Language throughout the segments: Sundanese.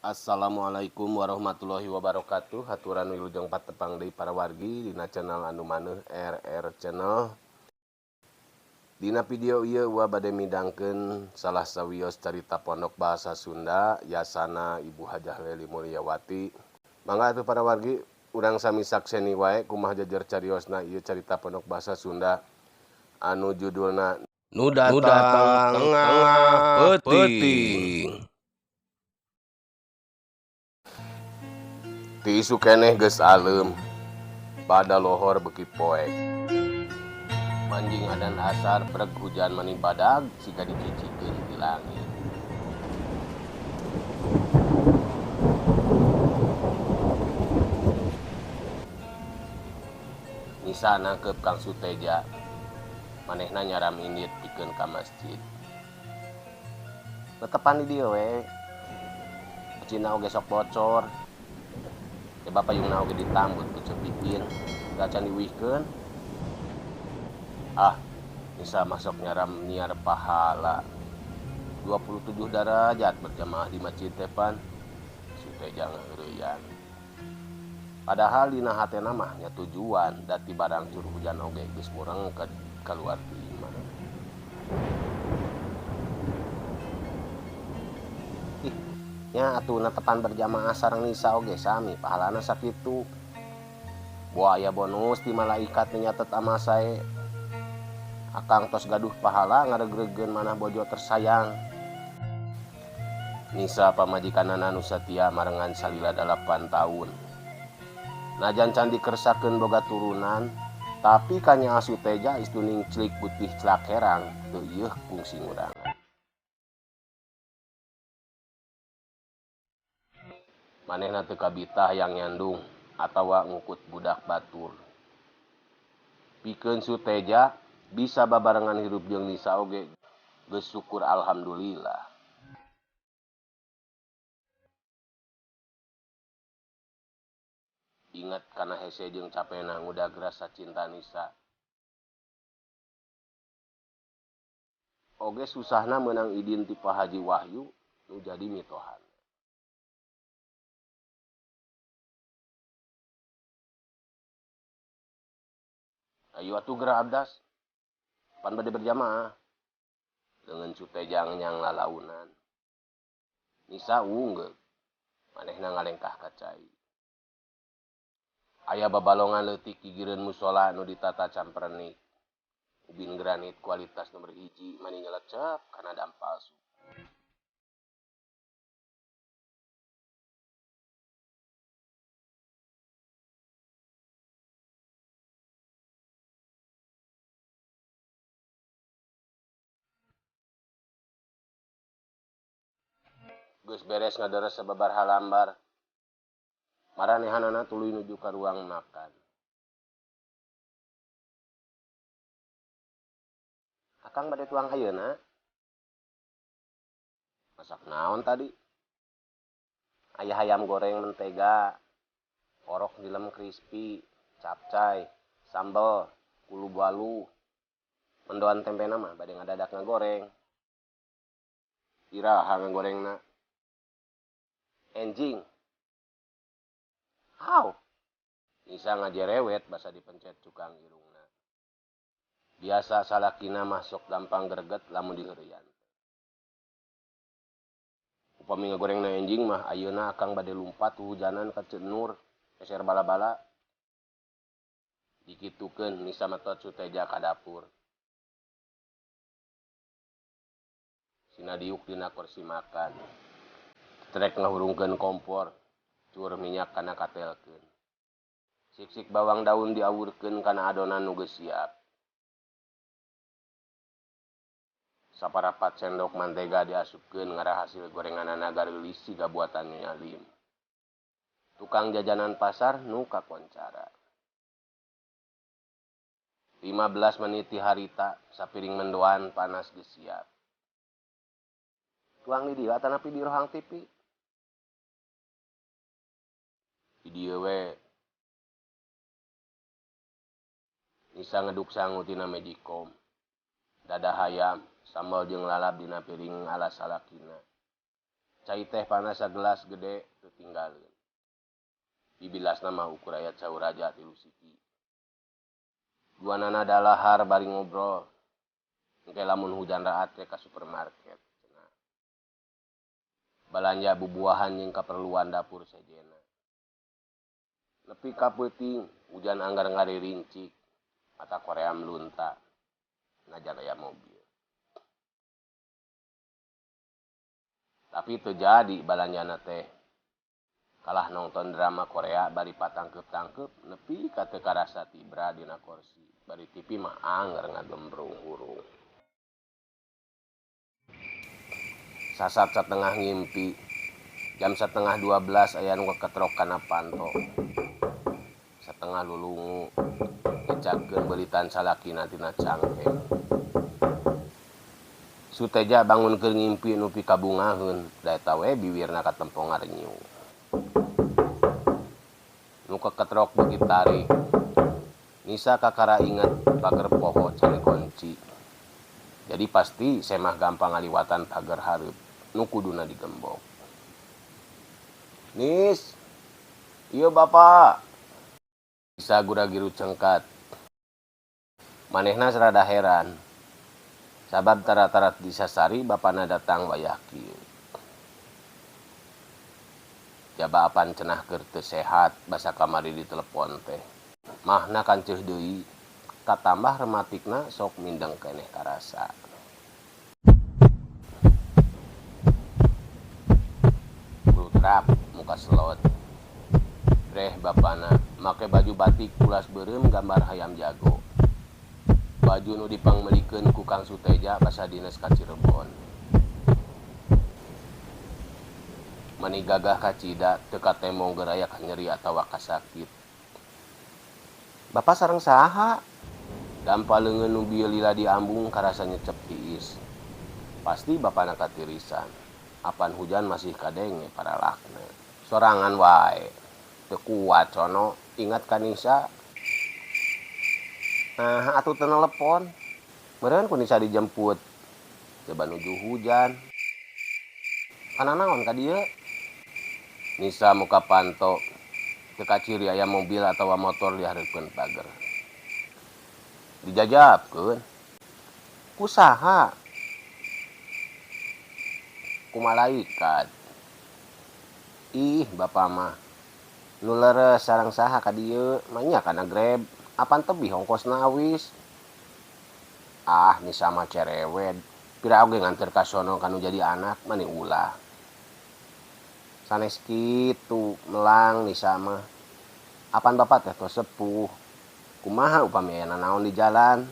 Assalamualaikum warahmatullahi wabarakatuh. Haturan wilujeng patepang deui para wargi dina channel anu maneuh RR Channel. Dina video ieu Uwa bade midangkeun salah sawios carita pondok bahasa Sunda yasana Ibu Hajah Leli Mulyawati. Mangga atuh para wargi urang sami sakseni wae kumaha jejer cariosna ieu carita pondok bahasa Sunda anu judulna Nu datang tengah peuting. Ti isuk keneh geus aleum, pada lohor beuki poek. Manjing adan asar breg hujan mani badag siga dicicikeun ti langit. Nisa nangkep Kang Suteja, manehna nyaram indit pikeun ka masjid. Tetepan di dieu we, cina oge sok bocor. Coba payungna oge ditambut ku Ceu Pipin, gacan diuihkeun. Ah, Nisa masuk nyaram niar pahala. 27 darajat berjamaah di masjid teh pan. Suteja ngaheureyan. Padahal dina hatena mah nya tujuan da ti barang cur hujan oge geus murengkeud kaluar ti imah. Ih, nya atuh netepan berjamaah sareng Nisa oge sami pahalana sakitu. Boa aya bonus ti malaikat nu nyatet amal sae. Akang tos gaduh pahala ngaregregeun manah bojo tersayang. Nisa pamajikanana nu satia marengan salila 8 tahun. Najan can dikersakeun boga turunan, tapi kanya Suteja istuning celik putih celakerang teu ieuh kungsi ngurangan. Manehna teu kabita hayang nyandung atawa ngukut budak batur. Pikeun Suteja bisa babarengan hirup jeung Nisa oge geus syukur alhamdulillah. Ingat kana hese jeung capena ngudag rasa cinta Nisa. Oge susahna meunang idin ti Pak Haji Wahyu nu jadi mitohan. Ayo atuh geura abdas. Pan bade berjamaah. Leungeun Suteja ngenyang lalaunan. Nisa unggeuh. Manehna ngalengkah ka cai. Aya babalongan leutik gigireun musola nu ditata camprenik. Ubin granit kualitas nomor 1 mani nyelecep kana dampal suku. Geus beres ngaderes sababaraha lambar. Maranehanana tuluy nuju ka ruang makan. Akang bade tuang ayeuna. Masak naon tadi? Aya hayam goreng mentega, orok dilem crispy, capcay, sambel, kulu balu. Mendoan tempena mah bade ngadadak ngagoreng. Iraha ngagorengna. Enjing. How? Nisa ngajerewet basa dipencet cukang irungna. Biasa salakina masuk gampang greget lamun diheureyan. Upami ngagorengna enjing mah ayeuna akang bade lumpat hujanan ka Cenur, eser bala-bala. Dikitukeun Nisa metot Suteja ka dapur. Sina diuk dina kursi makan. Trek ngahurungkeun kompor, cur minyak kana katelkeun. Sik-sik bawang daun diawurkeun kana adonan nu geus siap. Saparapat sendok mantega diasupkeun ngarah hasil gorenganana gareulis siga buatan Nyonya Lim. Tukang jajanan pasar nu kakoncara. 15 menit ti harita sapiring mendoan panas geus siap. Tuang di dieu atanapi di rohang TV. Di dieu we. Nisa ngeduk sangu tina Magicom. Dada hayam, sambal jeung lalap dina piring ala salakina. Cai teh panas sagelas gede teu tinggaleun. Dibilasna mah ukur aya cauraja tilu siki. Duanana dalahar bari ngobrol. Engke lamun hujan raat teh ka supermarket cenah. Balanja bubuahan jeung kaperluan dapur sejenna. Nepi ka peuting hujan anggar ngaririncik. Mata Korea melunta. Najan aya mobil. Tapi teu jadi balanjana teh. Kalah nonton drama Korea bari patangkeup-tangkeup nepi ka teu karasa tibra dina kursi. Bari TV mah angger ngagembrung hurung. Sasat satengah ngimpi. Jam 11:30 aya nu keketrok kana panto. Satengah lulungu ngecapkeun beulitan salakina tina cangkeng. Suteja bangun keur ngimpi nu pikabungaheun, da eta we biwirna katempo ngarenyu. Nu keketrok beuki tarik. Nisa kakara inget pager poho can dikunci. Jadi pasti semah gampang ngaliwatan pager hareup nu kuduna digembok. Nis, ieu bapa. Nisa gura-giru cengkat. Manehna rada heran. Sabab tara-tarat disasari bapana datang wayah kieu. Jaba apan cenah keur teu sehat basa kamari ditelepon teh. Mahna kanceuh deui, katambah rematikna sok mindeng keneh karasa. Brutrak muka selot. Breh bapana make baju batik ulas beureum gambar hayam jago. Baju nu dipangmelikeun ku Kang Suteja basa dines ka Cirebon. Mani gagah kacida teu katemong geur aya kanyeri atawa kasakit. Bapa sareng saha? Dampa leungeun nu bieu lila diambung karasa nyecep tiis. Pasti bapana katirisan. Apan hujan masih kadenge paralakna. Sorangan wae. Teu kuat sono, ingat ka Nisa. Nah, atuh teu nelepon. Meureun ku Nisa dijemput. Coba nuju hujan. Kana naon ka dieu? Nisa muka panto. Teu kaciri aya mobil atawa motor dihareupeun pager. Dijajabkeun. Ku saha? Ku malaikat. Ih, bapa mah. Nu leres sareng saha ka dieu? Manya kana Grab. Apan tebih ongkosna awis. Ah, Nisa mah cerewet. Pira oge nganter ka sono kanu jadi anak mani ulah. Sanes kitu melang Nisa mah. Apan bapak teh tos sepuh. Kumaha upami aya nanaon di jalan?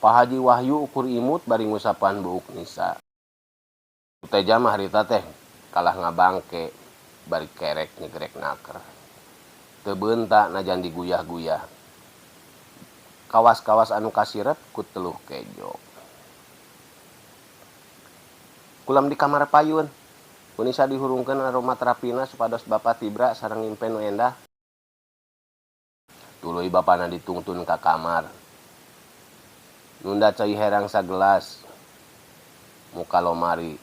Pak Haji Wahyu ukur imut bari ngusapan buuk Nisa. Suteja mah harita teh kalah ngabangke bari kerek nyegrek naker. Teu beunta najan diguyah-guyah. Kawas-kawas anu kasirep ku teluh kejo. Kulam di kamar payun. Ku Nisa dihurungkeun aromaterapina supados bapa tibra sareng ngimpen nu endah. Tuluy bapana ditungtun ka kamar. Nunda cai herang sagelas. Muka lomari.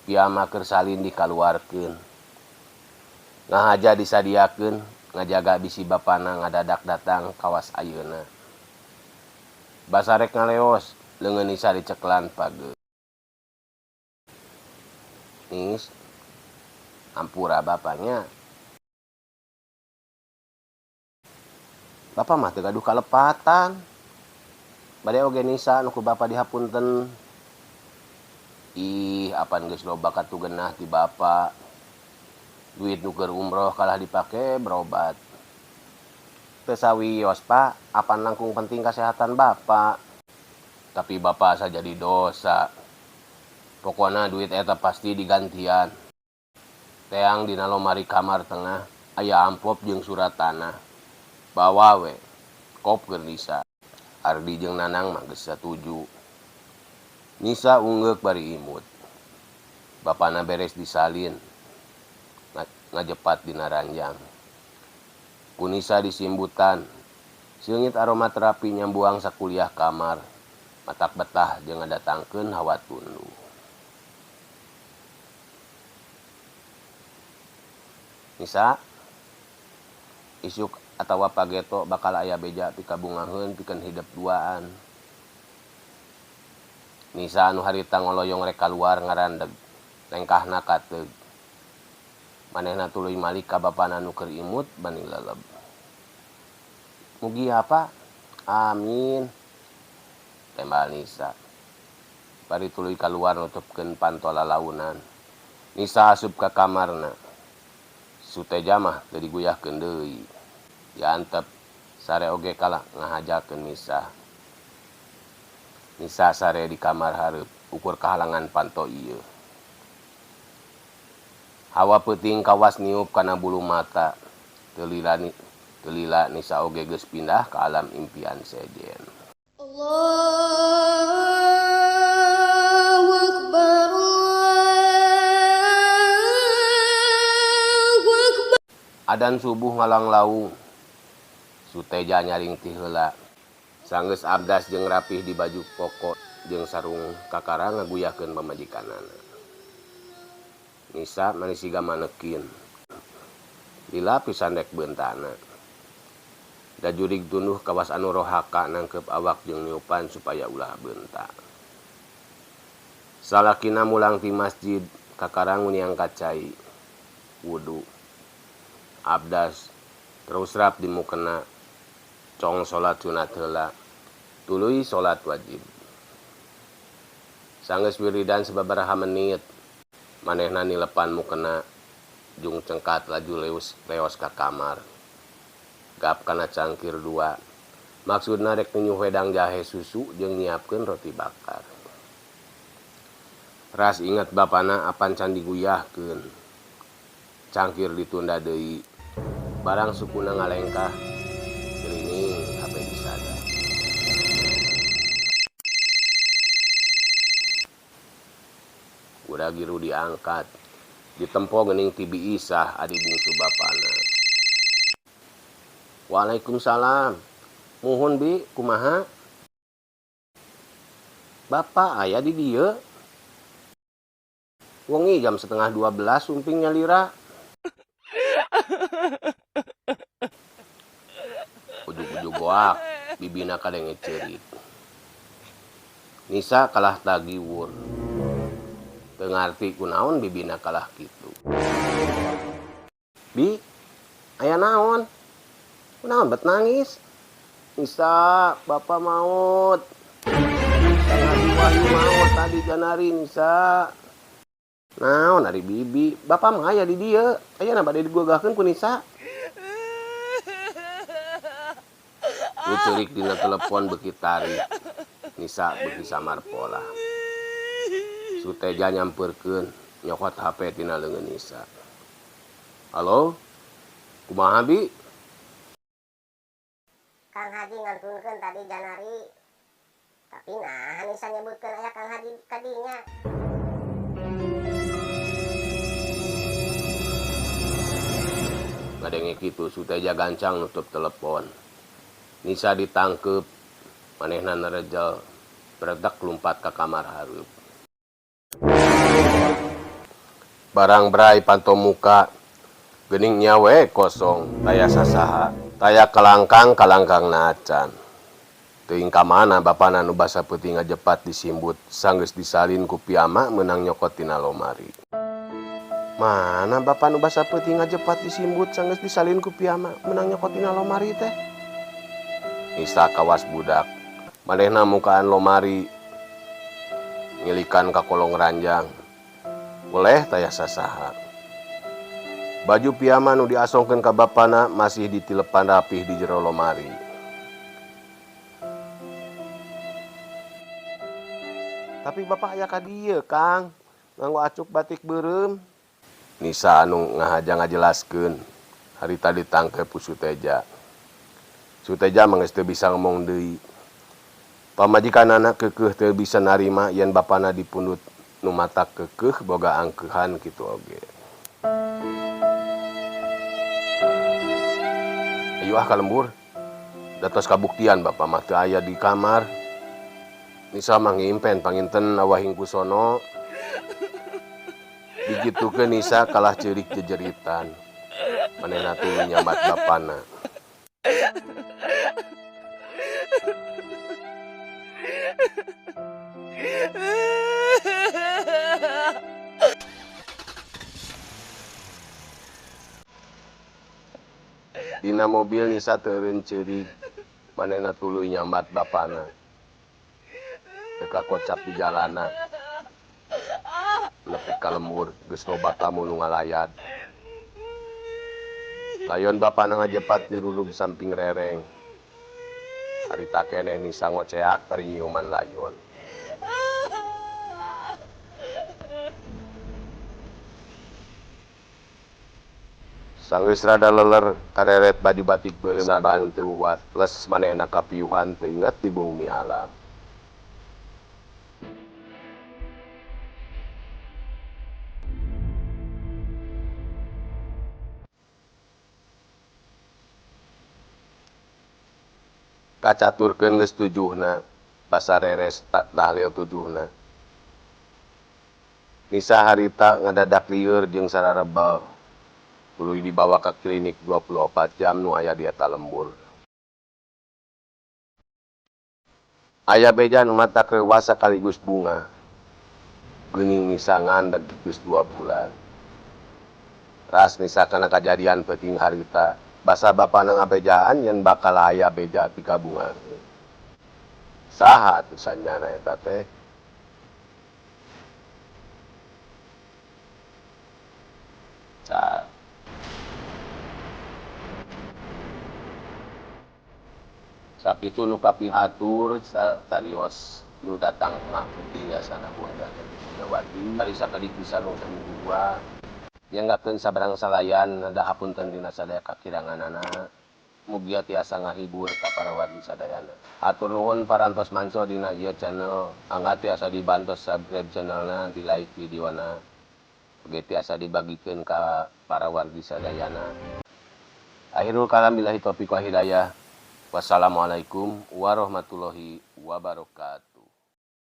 Piyama keur salin dikaluarkeun. Ngahaja disadiakeun, ngajaga bisi bapana ngadadak datang kawas ayeuna. Basarek ngaleos, leungeun Nisa diceklan page. Nis, ampura bapanya. Bapa mah teu gaduh kalepatan. Bade oge Nisa nu ku bapa dihapunten. Ih, apan geus loba katugenah ti bapa. Duit nu keur umroh kalah dipake berobat. Teu sawios, Pak, apan langkung penting kasehatan bapa. Tapi bapa asa jadi dosa. Pokona duit eta pasti digantian. Teang dina lomari kamar tengah aya amplop jeung surat tanah. Bawa we, kop keur Nisa. Ardi jeung Nanang mah geus satuju. Nisa ungeuk bari imut. Bapana beres disalin. Ngajepat dina ranjang. Ku Nisa disimbutan. Seungit aromaterapi nyambuang sakuliah kamar. Matak betah jeung ngadatangkeun hawa tunduh. Nisa, isuk atawa pageto bakal aya beja pikabungaheun pikeun hidep duaan. Nisa anu harita ngoloyong rek kaluar ngarandeg, lengkahna kateug. Manehna tuluy malik ka bapana nu keur imut bani leleb. Mugia Pa, amin, tembal Nisa. Bari tuluy kaluar nutupkeun panto lalaunan. Nisa asup ka kamarna. Suteja mah teu diguyahkeun deui. Diantep, sare oge kalah ngahajakeun Nisa. Nisa sare di kamar hareup ukur kahalangan panto ieu. Hawa peuting kawas niup kana bulu mata. Teu lila teu lila Nisa oge geus pindah ka alam impian sejen. Allahu Akbar, Allahu Akbar. Adan subuh ngalanglaung. Suteja nyaring ti heula. Sanggeus abdas jeung rapih di baju koko jeung sarung kakara ngaguyahkeun pamajikanana. Nisa mani siga manekin. Lila pisan rek beuntana. Da jurig tunduh kawas anu rohaka nangkeup awak jeung niupan supaya ulah beunta. Salakina mulang ti masjid kakara nguniang ka cai. Wudu. Abdas terus rap di mukena. Cong salat sunat heula. Tuluy salat wajib. Sanggeus wiridan sababaraha menit. Manehna nilepan mukena jung cengkat laju leus leos ka kamar. Gap kana cangkir dua. Maksudna rek ninyuh wedang jahe susu jeung nyiapkeun roti bakar. Ras inget bapana apan can diguyahkeun. Cangkir ditunda deui. Barang sukuna ngalengkah. Gerining HP disada. Gura-giru diangkat. Ditempo geuning ti Bi Isah adi bungsu bapana. Waalaikumsalam. Muhun Bi, kumaha? Bapak aya di dieu. Wengi jam 11.30 sumping nyalira. Ujug-ujug goak, bibina kadenge ceurik. Nisa kalah tagiwur. Teu ngarti kunaon bibina kalah kitu. Bi, aya naon? Kunaon bet nangis? Nisa, bapak maot. Kang Haji Wahyu maot tadi janari Nisa. Naon ari bibi, bapak mah aya di dieu. Ayeuna bade digogahkeun ku Nisa. Nu ceurik dina telepon beuki tarik. Nisa beuki samar polah. Suteja nyampeurkeun nyokot HP tina leungeun Nisa. Halo? Kumaha Bi? Kang Haji ngantunkeun tadi janari. Tapi nah Nisa nyebutkeun aya Kang Haji kadinya. Ngadenge kitu Suteja gancang nutup telepon. Nisa ditangkeup, manehna nerejel, beredak lumpat ka kamar hareup. Barang bray panto muka, geuning nya we kosong, taya sasaha, taya kalangkang kalangkangna acan. Teuing ka mana bapana nu basa peuting ngajepat disimbut, sanggeus disalin ku piama meunang nyokot tina lomari. Mana bapa nu basa peuting ngajepat disimbut sanggeus disalin ku piama meunang nyokot tina lomari teh? Nisa kawas budak, manehna mukaan lomari, ngilikan ka kolong ranjang. Boleh taya sasaha. Baju piama nu diasongkeun ka bapana masih ditilepan rapih di jero lomari. Tapi bapak aya ka dieu, Kang. Nganggo acuk batik beureum. Nisa anu ngahaja ngajelaskeun harita ditangkep ku Suteja. Suteja mah geus teu bisa ngomong deui. Pamajikanana keukeuh teu bisa narima yen bapana dipundut nu matak keukeuh boga angkeuhan kitu oge. Ayu ah ka lembur. Da tos kabuktian bapa mah teu aya di kamar. Nisa mah ngimpen panginten awahing kusono. Digitukeun Nisa kalah ceurik jejeritan. Manehna tuluy nyambat bapana. Dina mobil Nisa teu eureun ceurik, manehna tuluy nyambat bapana. Teu kakocap di jalanan. Nepi ka lembur geus loba tamu nu ngalayat. Layon bapana ngajepat dirurug samping rereng. Harita keneh Nisa ngoceak bari nyiuman layon. Sanggeus rada leler kareret baju batik beureum ban teu uwat les manehna kapiuhan teu inget di bumi alam. Kacaturkeun geus tujuhna basa reres tahlil tujuhna. Nisa harita ngadadak lieur jeung sararebel tuluy dibawa ka klinik 24 jam nu aya di eta lembur. Aya beja nu matak reuwas sakaligus bungah. Geuning Nisa ngandeg geus 2 bulan. Ras Nisa kana kajadian peuting harita. Basa bapana ngabejaan yen bakal aya beja pikabungaheun. Saha atuh sanyana eta teh? Sakitu nu kapihatur sarios nu datang mah penting sana buat wargi sakedik pisan nu dua nyanggakeun sabarang salayan nada hapunten dina sadaya kakiranganana. Mugia tiasa ngahibur ka para wargi sadayana. Hatur nuhun parantos manco dina ieu channel. Angga tiasa dibantos subscribe channelna, di like videona. Oge tiasa dibagikeun ka para wargi sadayana. Akhirul kalam billahi taufiq wa hidayah. Wassalamualaikum warahmatullahi wabarakatuh.